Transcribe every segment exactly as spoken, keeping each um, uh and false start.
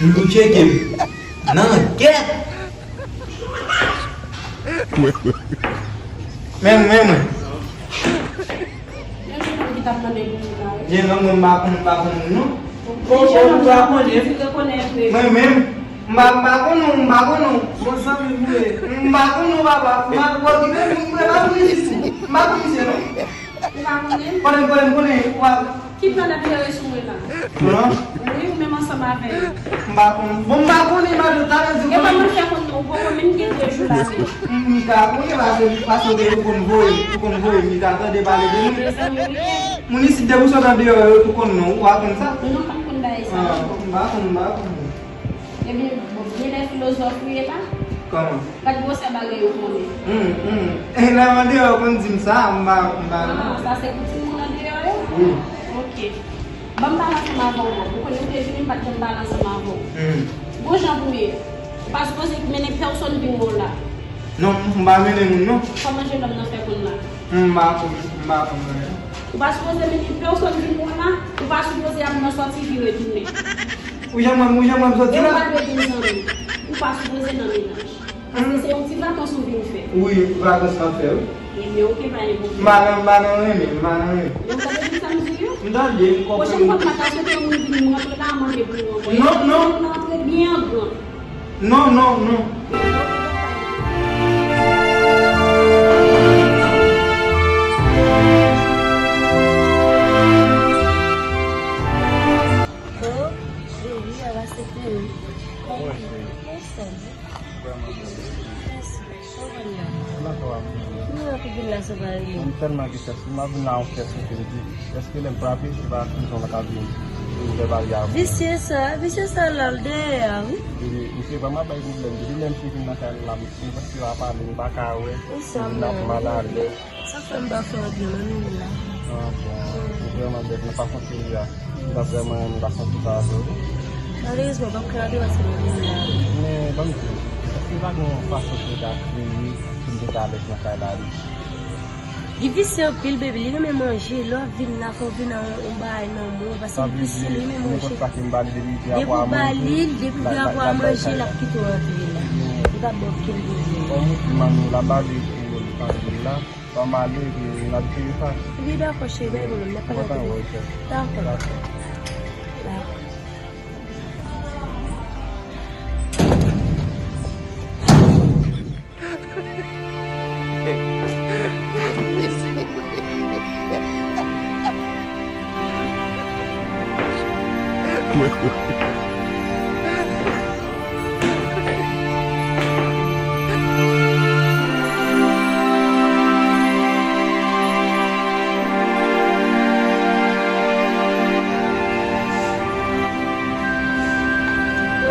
Nou tcheke m. Nan gèt. Men, men, men. Gen nan mwen m pa konn, m pa konn non. Mwen menm, m pa, m pa konn ou, m pa konn ou. Bon zanmi m ye. M pa konn ou, papa. M pa konn ou, m pa konn misye non. Ou pa konnen? Konnen, konnen, konnen. Ki plan l ap jere sou mwen la? Non. Wi, ou menm ansanm avè l. M pa konn. Bon, m pa konnen, madanm, ta vle di. Gen pa mwen fè konn non, ou poko menm gen de jou la. M ka konnen, paske, paske ou te konn voye, ou konn voye, m ka tande pale de nou. Mezanmi, wi. Moun isit, depi w sot andeyò, yo tou konn non, ou pa konn sa? Non, m pa konn bagay sa. Ah, m pa konn, m pa konn. Ebyen, bon, genlè filozòf ou ye la? Kòman? Gad gwosè bagay yo konnen. Hum, hum. E lè m andeyò, yo konn di m sa, m pa, m pa. Ah, sa se pou timoun andeyò yo? Wi. Ok. Ban m pale ansanm avè w, bon. Ou konnen ou te vini, m pa t janm pale ansanm avè w. Hum. Bon jan pou ye. Ou pa sipoze mennen pèsonn vin wè w la. Non, m pa mennen moun, non. Kòman jennonm nan fè konn la? M pa konn, m pa konn anyen. Ou pa sipoze mennen pèsonn vin wè w la, ou pa sipoze ap nan sòti vire tounen. Ou janm wè m, ou janm wè m sòti la? E ou pa dwe vin zanmi. Ou pa sipoze nan mennaj. Paske se yon ti vakans ou vin fè. Wi, vakans m ap fè, wi. Ebyen, oke, pa gen pwoblèm. M pa nan, m pa nan renmen, m pa nan renmen. Men ou tande tout sa m di yo? M tande, m konprann. Pwochèn fwa m pa ta swete yon moun vin rantre la, mande pou nou ankò. Non, non. Ou rantre byen gran. Non, non, non. Oh, cheri, a va se te. Wi, cheri. Mèsi. Vrèman bèl. Mèsi. Kòman y a? Kòman w ap di? Mwen ap vin la se pa rele. Mwen tèlman gen chans. Mwen ap vin la yon fèt sou ke m di, èske lè m frape, se pa prizon la k ap vin ouvè bagay avè m? Visye sa, visye sa la, l dèyè a, wi. Li, misye vrèman bay pwoblèm. Depi lè misye vin nan kay la, misye pa ka pale, m pa ka wè. Li ap mal ale. Sa fè m pa fè anpil nan nou la. Ah, bon. Ou vrèman bèt nan fason ke ou ye a. M ta vrèman renmen pasyans ou ta avè w. Malerezman, m p ap ka rete paske m vin la. Men, ban m di w, èske pa gen yon fason pou m ta kreye pou m te ka alèz nan kay la tou? Li visye anpil, baby. Li renmen manje. Lè w ap vin la, fò w vin ak yon, yon bagay nan men w. Paske li visye, li renmen manje. Depi w ba li l, depi w ba l manje, l ap kite w antre la. Li p ap ba w okenn pwoblèm. Bon, m di manmi w la, ba li pou l pa vin la. Ban m ale, epi n ap jere sa. Wi, dakò, cheri, bay pwoblèm, n ap pale anpil. Dakò. Dakò.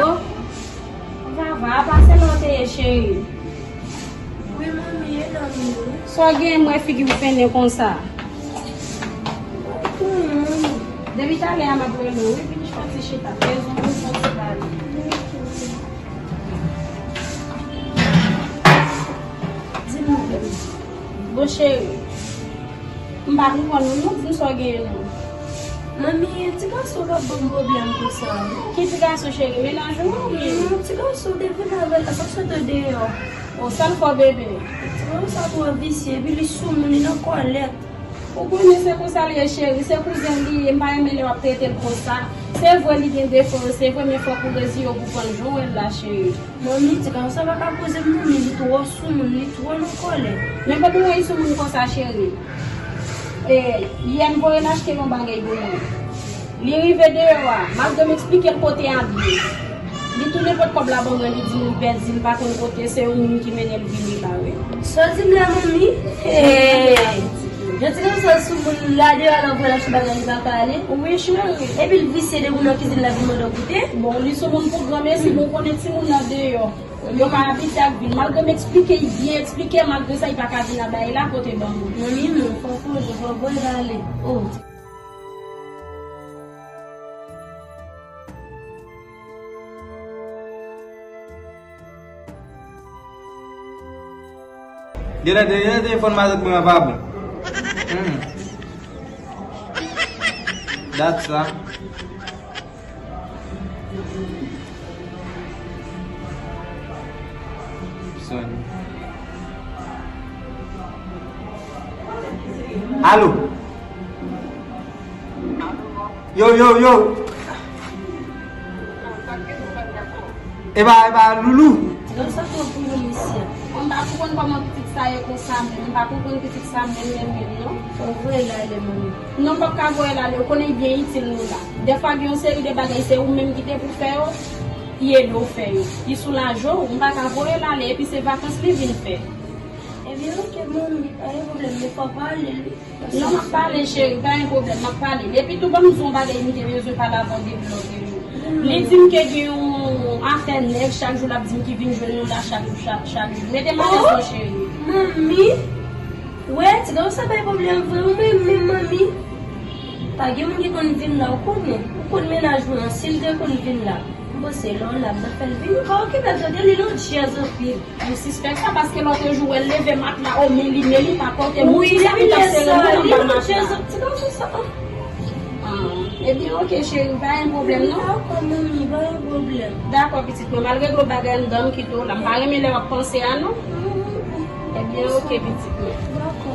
Oh, Vava, a pa se la w te ye, cheri? Wi, manmi, e la m ye, wi. Sa w gen, m wè figi w fennen konsa. Depi talè a m ap rele w, wi, vin fè yon ti chita. Fè yon ti pale. Di m, bon, cheri. M pa konprann ou non, di m sa w genyen non. Manmi, ti gason k ap ban m pwoblèm konsa. Ki ti gason, cheri? Mennaj ou oubyen? Non, ti gason te vin avè l la, sa sot deyò. O, sa l fè w, bebe? Ti gason sa twò visye, epi li soumoun, li nan kòlèt. Ou konnen se konsa l ye, cheri, se kouzen l li ye, m pa renmen lè w ap trete l konsa. Se vre li gen defo yo, se vre, men fòk ou reziye w pou pran l jan w wè l la, cheri. Manmi, ti gason sa pa ka poze m non, men li twò soumoun, li twò nan kòlè. Men pa bezwen li soumoun konsa, cheri. E, yè m voye l achte yon bagay pou mwen. Li rive deyò a, malgre m eksplike l kote a byen. Li tounen pot kòb la ban mwen, li di m li pèdi, li pa konn kote, se yon moun ki mennen l vini la, wi. Sa w di m la, manmi? Hey! Jan ti gason sa soumoun la deyò a, l ap voye l achte bagay, li pa ka ale? Wi, cheri. Epi l visye depi w nan kizin la vin mande w goute? Bon, li soumoun pou granmesi, bon, konnen timoun nan deyò. Yo pa abitye ak vin. Malgre m eksplike, li byen eksplike, malgre sa, li pa ka vin nan bagay la, kote ban mwen. Manmi, non, fò w konnen, fò w voye l ale. Oh. Genlè te, genlè telefòn matant mwen an pa bon. Hmm. Dat sa. Alo. Yo, yo, yo. Epa, epa, Loulou. Donk sa tou pou nou, mesye. Mwen pa konprann kòman pitit sa ye konsa menm. Mwen pa konprann pitit sa menm, menm, menm, non. Fò voye l ale, manmi. Non, m p ap ka voye l ale. Ou konnen l byen itil nou la. Dèfwa gen yon seri de bagay, se ou menm ki te pou fè yo. Li ede w fè yo. Li soulaje w. M pa ka voye l ale. Epi se vakans li vin fè. Ebyen, oke, manmi. Pa gen pwoblèm, men fò pale l wi. Non, m ap pale, cheri, pa gen pwoblèm, m ap pale. Epi tou, ban m di w yon bagay, m te bezwen pale avè w depi lòt jou. Li di m ke gen yon afè nèg, chak jou l ap di m ki vin jwenn nou la chak, chak, chak jou. Mete m alèz non, cheri. Manmi, wè, ti gason sa bay pwoblèm vre, ou menm, menm manmi. Pa gen moun ki konn vin la, ou konnen. Ou konn mennaj mwen an, si l te konn vin la. M panse lè w la, m t ap fè l vini. Pa okipe l, tande, li lòt jèz anpil. M sispèk sa paske lòt jou wè l leve matla o men li, men li pa pòte moun ki sa li t ap sere moun anba matla. Ti gason sa. Ah, ebyen, oke, cheri, pa gen pwoblèm, non? Dakò, manmi, pa gen pwoblèm. Dakò, pitit mwen, m al regle yon bagay anndan, m kite w la. M pa renmen lè w ap panse a, non. Ebyen, oke, pitit mwen. Dakò.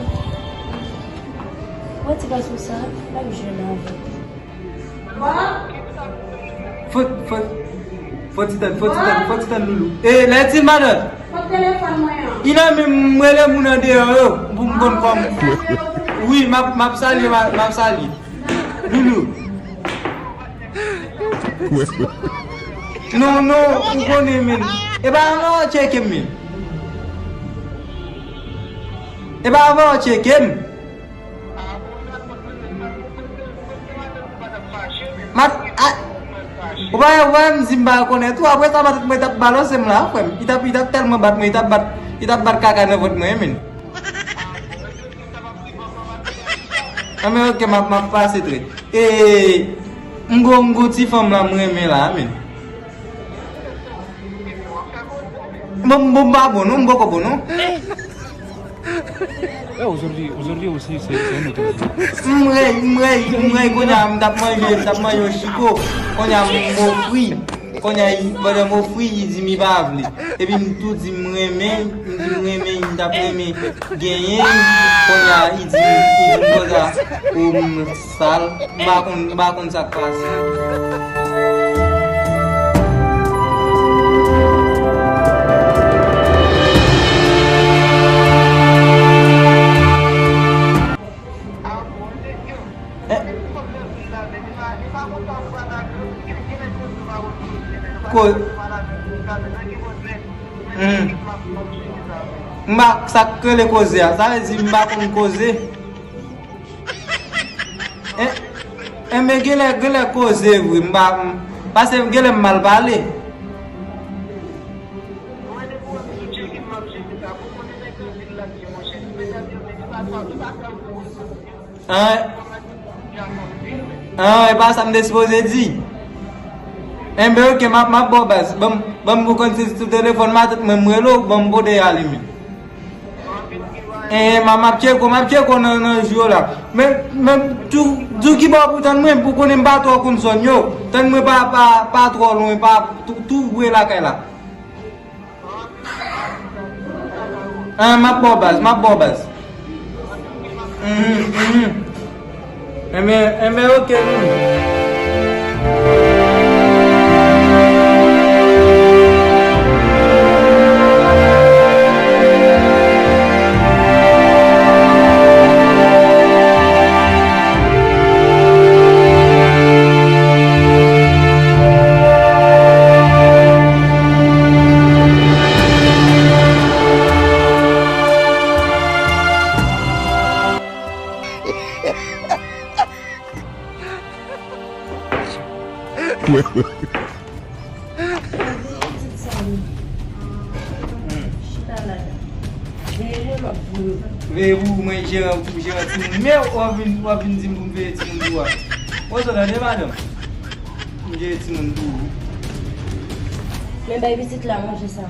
Wè ti gason sa, l ap jwenn avè l. Fò, fò, fò ti tann, fò ti tann, fò ti tann, Loulou. E, lè di madan. Kot telefòn mwen an? I nan men m, m rele moun andeyò yo, pou m konn kòman. Wi, m ap, m ap salye, m ap, m ap salye. Loulou. Non, non, ou konnen, men. E pa anvan w tcheke m, men. E pa anvan w tcheke m. Mat, a, ou pa wè, ou pa wè m di m pa rekonèt ou, apre sa, matant mwen t ap balanse m la, frè m. Li t ap, li t ap tèlman bat mwen, li t ap bat, li t ap bat kaka nan vant mwen, men. Anben, oke, m ap, m ap pase trè. E, m gon, m gon ti fanm la, m renmen la, men. Bon, bon, m pa bon, non, m poko bon, non. Eh, aujourd'hui, aujourd'hui aussi, c'est, c'est un autre jour. M rèy, m rèy, m rèy, kounye a, m t ap manje, m t ap manje yon chiko, kounye a, m ofri, kounye a, pandan m ofri, li di m li pa vle. Epi m tou di m renmen, m di m renmen, m t ap renmen genyen, kounye a, li di m, li di m konsa, o, m sal, m pa konn, m pa konn sa k pase. Eh. Ko-, hmm. M pa, sa k rele koze a, sa vle di m pa konn koze. En, enben, genlè, genlè koze vre, m pa, m, paske genlè m mal pale. An, an, e pa sa m te sipoze di. Enben, oke, m ap, m ap ba w baz. Ban m, ban m pou konn si sou telefòn matant mwen m rele w, ban m pote ale men. Eh, m a, m ap tcheke w, m ap tcheke w nan, nan jou yo la. Men, men, tou, di w ki bò pou tann mwen, pou konnen m pa twò konn zòn yo. Tann mwen pa, pa, pa twò lwen, pa tou, tou pre lakay la. Ah, m ap ba w baz, m ap ba w baz. Mhm, mhm. Enben, enben, oke, nou. Veye pou mwen, jeran, pou jeran timoun. Men w ap vin, w ap vin di m pou m veye timoun pou ou a. Ou tande, madanm? M jere timoun pou ou. Men bay pitit la manje sa.